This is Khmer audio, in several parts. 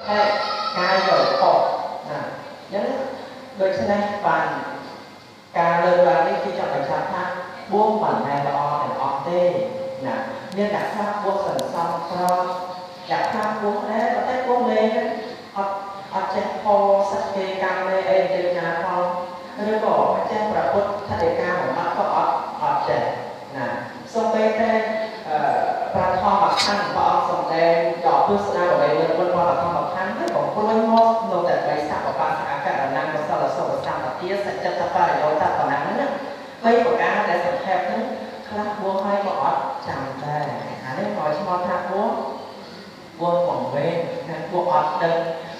ហើយការយល់ខុសណាអញ្ចឹងដូច្នេះបានការលើកឡើងនេះគឺចង់បញ្ជាក់ថាបួសមិនមែនល្អទាំងអស់ទេណាមានអ្នកខ្លះបួសសន្សំក្រអ្នកខ្លះបួសដែរប៉ុន្តែបួសលេងអត់ចេះផសក្តិកម្មអីទៅណាផងឬក៏ចេះប្រពុតថតិកាបំបត្តិក៏អត់ចេះណាសូម្បីតែប្រាធម្មខណ្ឌព្រះអង្គសម្ដែងដល់ទស្សនាបរិយាមុនមកធម្មខណ្ឌហើយបំព្រួយមកនៅតែបីសពបាសអករណងកុសលសុខសម្បទាសច្ចតបរិយោតប៉ុណ្ណឹងណាបីប្រការដែលសង្ខេបហ្នឹងខ្លះបួសហើយក៏អត់ចាំដែរអានេះក៏ឈ្មោះថាបួសបង្វែងណាបួសអត់ដឹង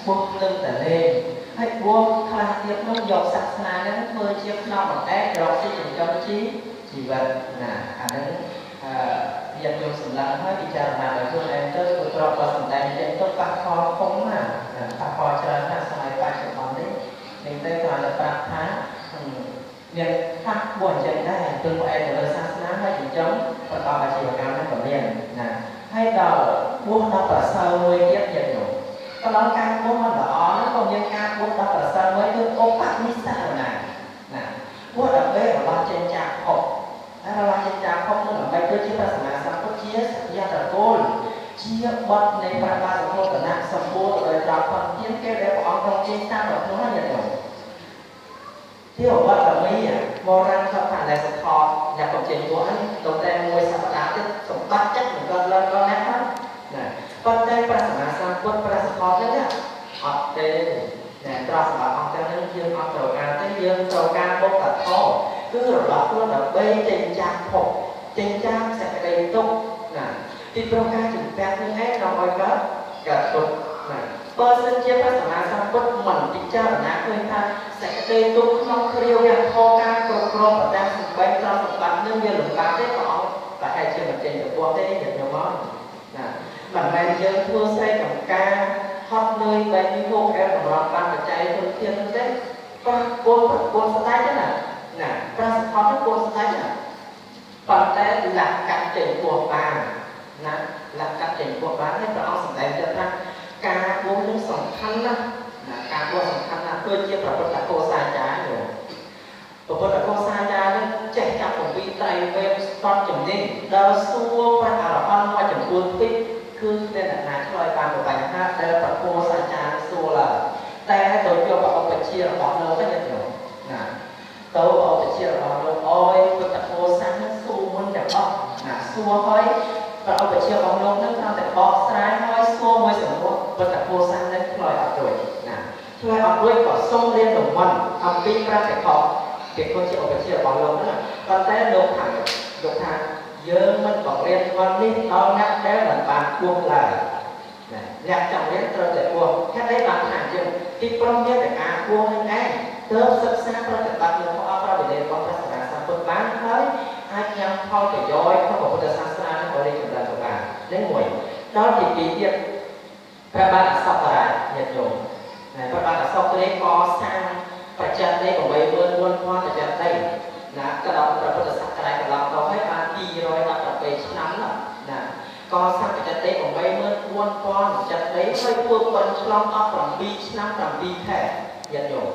បួសនឹងតែលេងហើយបួសខ្លះទៀតនោះយកសាសនាហ្នឹងធ្វើជាខ្នងបង្អែករកស៊ីចិញ្ចឹមជីវិតណាអាហ្នឹងអឺញាតិញោមសម្លឹងហើយពិចារណាដោយខ្លួនឯងទៅព្រោះទ្រព្យបើសម្ដែងចេញទៅប៉ះពាល់ធំណាស់ប៉ះពាល់ច្រើនណាស់សម័យបច្ចុប្បន្ននេះនេះទៅគ្រាន់តែប្រាប់ថាមានខ្លះបួសអញ្ចឹងដែរទើបឯងទៅលើសាសនាហើយចិញ្ចឹមប្រកបអាជីវកម្មហ្នឹងក៏មានណាហើយដល់បួសដល់ប្រសើរមួយទៀតញាតិញោមកន្លងការបួសមិនល្អហ្នឹងក៏មានការបួសដល់ប្រសើរមួយគឺឧបនិស្សយណាណាបួសដើម្បីរលាស់ចេញចាកភពហើយរលាស់ចេញចាកភពនឹងដើម្បីគឺជាព្រះសម្មាសម្ពុទ្ធជាសយត្រកូលជាបុត្រនៃព្រះបាទសម្ពុទ្ធណៈសម្បូរទៅដោយទ្រព្យធនធានគេដែលព្រះអង្គទ្រង់ចេញតាមប្រនោះហើយញាតិញោមទីវត្តមីបរាណគាត់ថាដែលសថអ្នកកំចេញពួកហ្នឹងទៅតែមួយសប្តាហ៍ទៀតសម្បត្តិចិត្តមិនកើតឡើងដល់អ្នកហ្នឹងណាប៉ុន្តែព្រះសម្មាសម្ពុទ្ធព្រះសថហ្នឹងអត់ទេណែទ្រព្យសម្បត្តិអស់ទាំងហ្នឹងយើងអត់ត្រូវការទេយើងត្រូវការបុព្វធម៌គឺរលាស់ខ្លួនដើម្បីចេញចាកភពចេញចាកសេចក្តីទុក្ខណាពីព្រោះការជំពាក់នឹងឯងនាំឲ្យកើតទុក្ខណាបើសិនជាព្រះសម្មាសម្ពុទ្ធមិនពិចារណាឃើញថាសេចក្តីទុក្ខក្នុងគ្រាវៈធម៌ការគ្រប់គ្រងប្រដាប់សម្បែងទ្រព្យសម្បត្តិនឹងវាលំបាកទេព្រះអង្គប្រហែលជាមិនចេញទៅពោះទេញាតិញោមណាមិនមែនយើងធ្វើស្រែចម្ការហត់នឿយបែបនេះហូបអែកម្រងបានបច្ច័យធនធាននោះទេប្រពន្ធប្រពន្ធស្ដេចណាណាព្រះសទ្ធប្រពន្ធស្ដេចណាប៉ុន្តែលក្ខកាត់ចេញពោះបានណាលក្ខកាត់ចេញពោះបានហើយព្រះអង្គសម្ដែងទៀតថាការបួសនឹងសំខាន់ណាស់ណាការបួសសំខាន់ណាស់ដូចជាព្រះពុទ្ធកោសាចារ្យព្រះពុទ្ធកោសាចារ្យនឹងចេះចាប់ពវីត្រៃវេទស្តត់ជំនាញដល់សួរព្រះអរហន្តមួយចំនួនពីរគឺអ្នកណាឆ្លើយបានបញ្ហាដែលព្រះកោសាចារ្យសួរឡើយតែទៅយកព្រះឧបជារបស់លោកវិញញាតិញោមណាទៅឧបជារបស់លោកអើយពុទ្ធកោសានឹងសួរមុនទាំងអស់ណាសួរហើយព្រះឧបជារបស់លោកនឹងគ្រាន់តែបកស្រាយហើយសួរមួយសំណួរពុទ្ធកោសានឹងឆ្លើយអត់រួចណាឆ្លើយអត់រួចក៏សុំរៀនរំលអំពីព្រះភិក្ខុភិក្ខុជាឧបជារបស់លោកហ្នឹងប៉ុន្តែលោកថាយើងមិនបង្រៀនធម៌នេះដល់អ្នកដែលមិនបានបួសឡើយណាអ្នកចង់រៀនត្រូវតែបួសហេតុអីបានថាអញ្ចឹងពីព្រោះមានតែការបួសនឹងឯងទើបសិក្សាប្រតិបត្តិនៅក្នុងព្រះវិន័យរបស់ព្រះសម្មាសម្ពុទ្ធបានហើយអាចញ៉ាំផលប្រយោជន៍ក្នុងពុទ្ធសាសនានឹងឲ្យរីកចម្រើនទៅបាននេះមួយដល់ទី2ទៀតព្រះបាទអសករាជញាតិញោមព្រះបាទអសករាជក៏សាងបច្ច័យដី84000បច្ច័យដីណាក៏ដល់ព្រះពុទ្ធសករាជកន្លងទៅហើយបាន218ឆ្នាំណាក៏សាងបច្ច័យដី84000បច្ច័យដីហើយធ្វើបុណ្យឆ្លងអស់7ឆ្នាំ7ខែញាតិញោម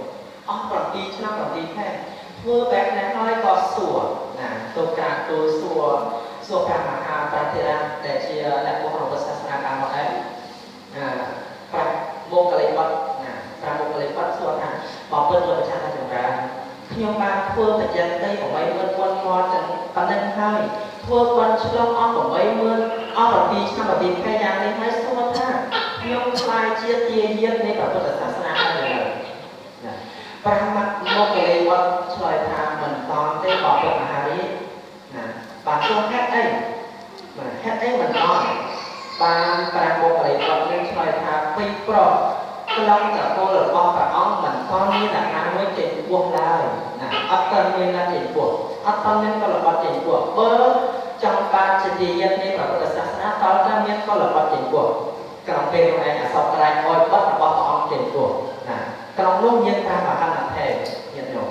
អស់7ឆ្នាំ7ខែធ្វើបែបនេះហើយក៏សួរណាទៅក្រាបទូលសួរព្រះមហាប្រធិរាជដែលជាអ្នកបួសក្នុងពុទ្ធសាសនាតាមមកឯងព្រះមោគលិបុត្រណាព្រះមោគលិបុត្រសួរថាបបិទ្ធលោកម្ចាស់ដ៏ចម្រើនខ្ញុំបានធ្វើបច្ច័យដី84000ទាំងប៉ុណ្ណឹងហើយធ្វើបុណ្យឆ្លងអស់80000អស់7ឆ្នាំ7ខែយ៉ាងនេះហើយសួរថាខ្ញុំខ្លាយជាទាយាទនៃព្រះពុទ្ធសាសនាហើយនៅណាព្រះមោគលិបុត្រឆ្លើយថាមិនតន់ទេបបិទ្ធមហារាជណាបាទសួរហេតុអីបាទហេតុអីមិនតន់បានព្រះមោគលិបុត្រនឹងឆ្លើយថាពីប្រុសក្នុងត្រកូលរបស់ព្រះអង្គមិនតន់មានអ្នកណាមួយចេញពោះឡើយណាអត់តន់មានណាចេញពោះអត់តន់មានកលបត្តិចេញពោះបើចង់បានជាទាយាទនៃព្រះពុទ្ធសាសនាតើតែមានកលបត្តិចេញពោះក្នុងពេលនោះឯងអសករាជឲ្យបុត្ររបស់ព្រះអង្គចេញពោះណាក្នុងនោះមានព្រះមហន្តថេរញាតិញោម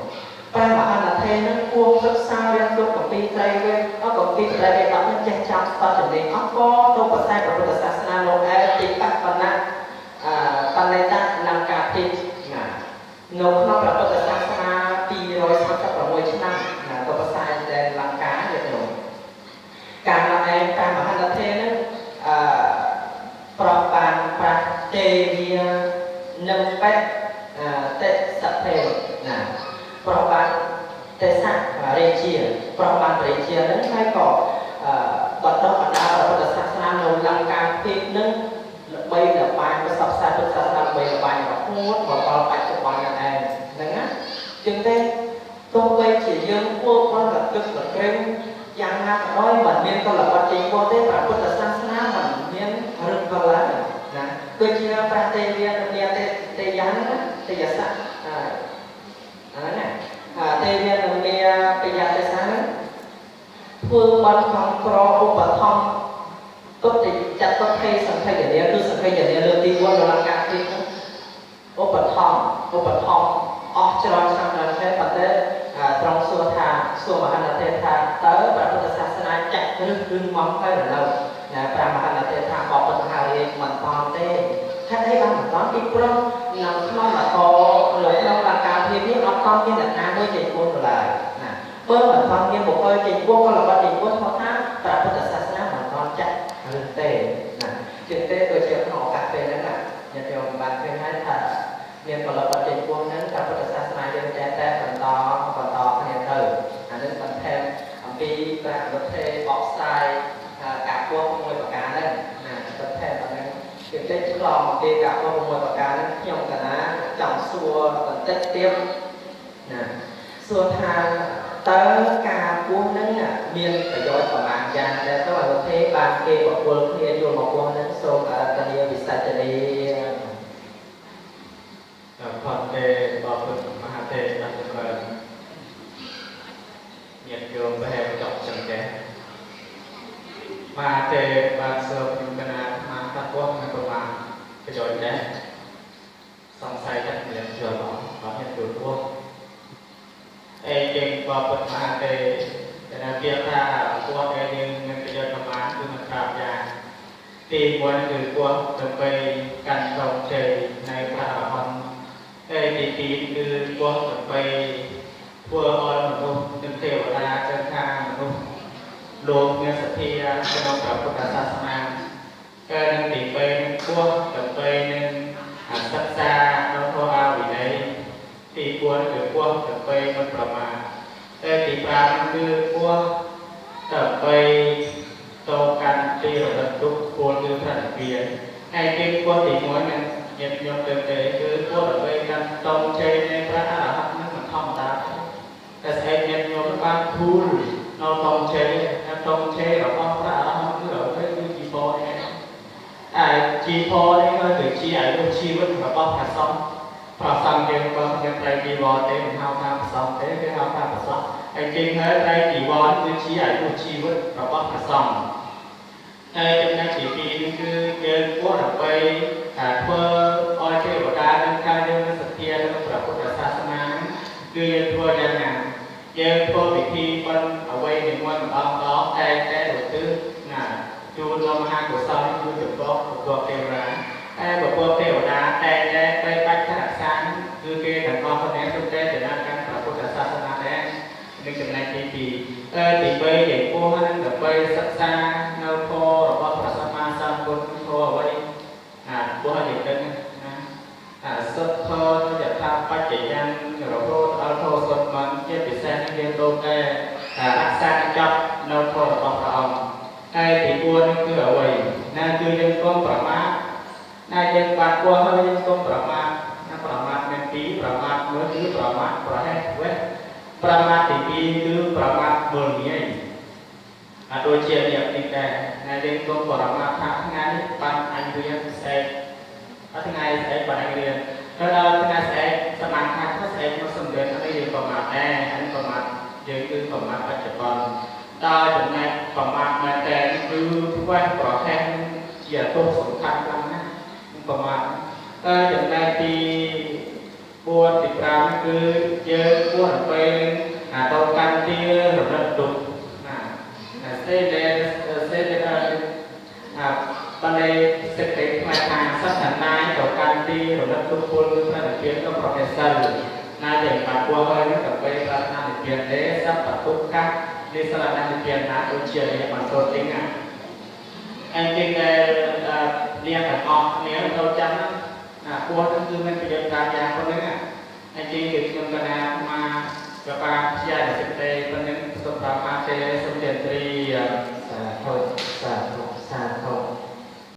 ព្រះមហន្តថេរនឹងគួរសិក្សារៀនសូត្រគម្ពីរត្រៃវេទអស់គម្ពីរត្រៃវេទអស់នឹងចេះចាំស្តត់ជំនាញអស់ក៏ទៅប្រសើរព្រះពុទ្ធសាសនាលោកឯងទីបបណ្ណៈ ទេវានឹមបេតិសភេណាប្រោះបានទេសៈរាជាប្រោះបានរាជាហ្នឹងហើយក៏បន្តបណ្ដាព្រះពុទ្ធសាសនានៅលង្កាភាពនឹងល្បីល្បាញផ្សព្វផ្សាយពុទ្ធសាសនាល្បីល្បាញរហូតមកដល់បច្ចុប្បន្នហ្នឹងឯងហ្នឹងណាជាងទេទោះបីជាយើងធ្វើបុណ្យកទឹកកក្រែងយ៉ាងណាក៏ដោយមិនមានកលបត្តិចេញពោះទេព្រះពុទ្ធសាសនាមិនមានរឹងកលឡើយណាដូចជាព្រះទេវានាទេទេយ៉ាងណាទេយសៈអាហ្នឹងណាទេវានាបយទេសៈហ្នឹងធ្វើបុណ្យកងក្រឧបត្ថម្ភទុតិចតុថេសង្ឃយនាគឺសង្ឃយនាលើកទី4ដល់លង្កាភាពហ្នឹងឧបត្ថម្ភអស់ច្រើនឆ្នាំដល់ខែប៉ុន្តែត្រង់សួរថាសួរមហានទេថាតើព្រះពុទ្ធសាសនាចាក់ឬគឺមកហើយនៅណាព្រះមហានទេថាបពុទ្ធមហារាជមិនតន់ទេហេតុអីបានមិនតន់ពីព្រោះនៅក្នុងនគរនៅក្នុងលង្កាភាពនេះអត់តន់មានអ្នកណាមួយចេញពោះឡើយណាបើមិនតន់មានបុគ្គលចេញពោះក៏ល្បិចចេញពោះស្មោះថាព្រះពុទ្ធសាសនាមិនតន់ចាក់ឬទេណាជាងទេដូចជាក្នុងឱកាសពេលហ្នឹងណាញាតិញោមបានឃើញហើយថាមានពលបត្តិចេញពោះហ្នឹងព្រះពុទ្ធសាសនាយើងចេះតែបន្តគ្នាទៅអានេះបន្ថែមអំពីព្រះពុទ្ធទេបកស្រាយការពោះ6ប្រការហ្នឹងណាបន្ថែមអាហ្នឹងជាងទេឆ្លងអំពីការពោះ6ប្រការហ្នឹងខ្ញុំកណាចង់សួរបន្តិចទៀតណាសួរថាតើការពោះហ្នឹងមានប្រយោជន៍ប្រមាណយ៉ាងដែរទៅអនុទេបានគេបកលគ្នាយល់មកពោះហ្នឹងសូមអរតនីវិសច្ចនីផនទេបពុទ្ធមហាទេអន្តរញាតិញោមប្រហែលចប់ចឹងដែរមហាទេបានសើខ្ញុំកណាអាត្មាថាពោះមានប្រមាណប្រយោជន៍ដែរសង្ស័យតែមានយល់អត់មានយល់ពោះអេចេញបពុទ្ធមហាទេតែពាក្យថាពោះដែលយើងមានប្រយោជន៍ប្រមាណគឺមិនប្រាប់យ៉ាងទី1គឺពោះដើម្បីកាន់តងជ័យនៃព្រះអរហន្តហើយទី2គឺពោះដើម្បីធ្វើឲ្យមនុស្សនិងទេវតាចឹងថាមនុស្សលោកមានសទ្ធាក្នុងព្រះពុទ្ធសាសនាហើយនឹងទី3នឹងពោះដើម្បីនឹងសិក្សានៅធម៌អវិន័យទី4គឺពោះដើម្បីមិនប្រមាទតែទី5គឺពោះដើម្បីតកាន់ទីរលឹកទុក្ខពលគឺព្រះនិព្វានហើយទីពោះទី1នឹងញាតិញោមទៅទេគឺពោះដើម្បីកាន់តងជ័យនៃព្រះអរហន្តនឹងមិនធម្មតាទេតែស្អែកញាតិញោមបានធូលនៅតងជ័យនៅតងជ័យរបស់ព្រះអរហន្តគឺអ្វីគឺជីវរនេះឯជីវរនេះគឺជាអាយុជីវិតរបស់ព្រះសង្ឃព្រះសង្ឃយើងបើមានត្រៃជីវរទេមិនហៅថាព្រះសង្ឃទេគេហៅថាព្រះសង្ឃហើយជាងហើយត្រៃជីវរគឺជាអាយុជីវិតរបស់ព្រះសង្ឃហើយចំណែកទី2នេះគឺយើងគួរដើម្បីធ្វើឲ្យទេវតានឹងការយើងមានសទ្ធាក្នុងព្រះពុទ្ធសាសនាគឺយើងធ្វើយ៉ាងណាយើងធ្វើពិធីបុណ្យអ្វីនីមួយម្ដងដងតែតែឧទ្ទិសណាជូនដល់មហាកុសលគឺចំពោះបុគ្គលទេវតាតែបុគ្គលទេវតាតែតែបីបាច់រក្សាគឺគេទាំងអស់គ្នាសុទ្ធតែចំណាត់កាន់ព្រះពុទ្ធសាសនាដែរនឹងចំណែកទី2តែទី3យើងពោះនឹងដើម្បីសិក្សានៅធម៌របស់ព្រះសម្មាសម្ពុទ្ធធម៌អ្វីអាពោះឲ្យដឹងណាអាសុទ្ធធម៌យថាបច្ចយ៉ាងរហូតដល់ធម៌សុទ្ធមិនជាពិសេសនឹងយើងដូចតែរក្សាចប់នៅធម៌របស់ព្រះអង្គហើយទី4នេះគឺអ្វីណាគឺយើងកុំប្រមាទណាយើងបានពោះហើយយើងកុំប្រមាទណាប្រមាទមានពីរប្រមាទមួយគឺប្រមាទប្រហែសវេះប្រមាទទី2គឺប្រមាទមើលងាយអត់ដូចជាអ្នកនេះដែរណាយើងកុំប្រមាទថាថ្ងៃនេះបានអញរៀនស្អែកអត់ថ្ងៃស្អែកបានអញរៀនដល់ថ្ងៃស្អែកសមាធិស្អែកមកសម្រាប់អីយើងប្រមាទដែរអានេះប្រមាទយើងគឺប្រមាទបច្ចុប្បន្នដល់ចំណែកប្រមាទមែនតើគឺខ្វះប្រហែសជាទោសសំខាន់ខ្លាំងណាស់ប្រមាទតែចំណែកទី4ទី5គឺយើងគួរដើម្បីអាតកាន់ទារលឹកទុកណាសេលេសេលេអាបណ្ដេសេដ្ឋកិច្ចផ្នែកថាសត្វណាយតកាន់ទីរលឹកទុកពលគឺព្រះនិព្វានក៏ប្រហែសសិលណាដែលបានពោះហើយនឹងដើម្បីប្រាថ្នានិព្វានទេសัพពទុក្ខនិសរណនិព្វានណាដូចជានេះបានសូត្រទីណាអញ្ចឹងដែល អ្នកទាំងអស់គ្នាត្រូវចាំណា ពោះហ្នឹងគឺមានប្រយោជន៍ច្រើនយ៉ាងប៉ុណ្ណឹង ហើយជាងគឺខ្ញុំកណាមកកបាជាសេចក្តីប៉ុណ្ណឹង សូមប្រាប់អាចេ សូមចេត្រី។